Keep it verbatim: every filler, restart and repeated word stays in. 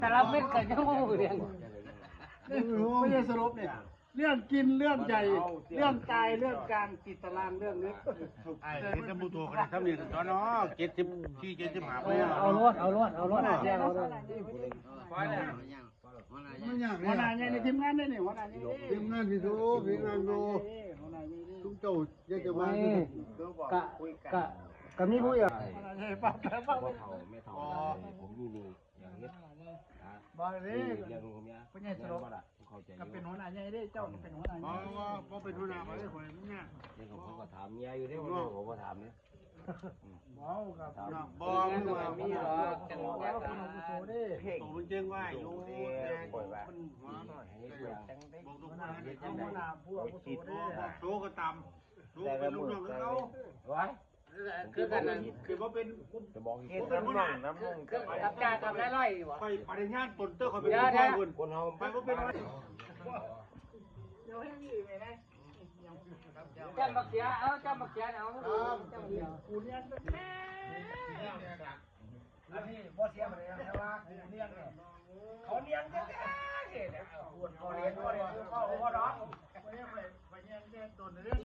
แต่ละเม็ดก็ยังบ่รู้เรื่อง ไม่ใช่สรุปเนี่ย เรื่องกินเรื่องใหญ่ เรื่องกายเรื่องการติดตารางเรื่องนี้ ไอ้เฮ็ดน้ำมูโตกันทำนี่ตอนเนาะเจ็ดสิบสี่เจ็ดสิบห้าไป เอารถเอารถเอารถแจ้งเอารถ ไม่ยาก หัวหน้าใหญ่ในทีมงานได้นี่หัวหน้าใหญ่ ทีมงานพี่โตพี่งานโต หัวหน้าใหญ่ ทุกเจ้าอยากจะมา กะกะกะมีผู้อยาก หัวหน้าใหญ่ปั๊บปั๊บปั๊บ พ่อเฒ่าแม่เฒ่า อ๋อ ผมอยู่นี่อย่างเฮ็ด บ่เลย เรื่องของเมีย พ่อใหญ่สลบ เข้าใจ ก็เป็นหัวหน้าใหญ่เด้เจ้าก็เป็นหัวหน้าให บ่ ญ่ บ่บ่เป็นหัวหน้าบ่ได้ข่อยเนี่ย เรื่องของผมก็ถามเมียอยู่เด้ ผมก็ถามเนี่ย เว้ากับ บ่ มันว่า มีหรอกจังหวะ เฮง โตมันเจ๋งว่าอยู่ เออ แต่ ปล่อยว่า มันหัว ให้เรื่อง บอกทุกคนนะ เป็นหัวหน้าผู้อาวุโสเด้ โตก็ตาม โตเป็นลูกน้องเขา ไว้ คือกันนั่น คือว่าเป็น จะบอก เฮ็ดน้ำมันน้ำมัน คือกับจ่าทำได้ร้อยอยู่บ่ ไปปริญญาตนเตอร์เขาเป็น เดี๋ยว คน คนเฮา ไปว่าเป็น เดี๋ยวให้มีอีกไหมนะ จ้ำบักเขีย เอาจ้ำบักเขียเอาจ้ำบักเขีย กูเนี่ย อันนี้บ่เสียไปเลยนะแต่ว่ากูเนียงเนี่ยเขาเนียงแท้ๆเนี่ยปวดคอเรียนบ่ได้คือเขาบ่ดอก ไปเนี่ยไปไปเนี่ยแค่ตนเรื่อง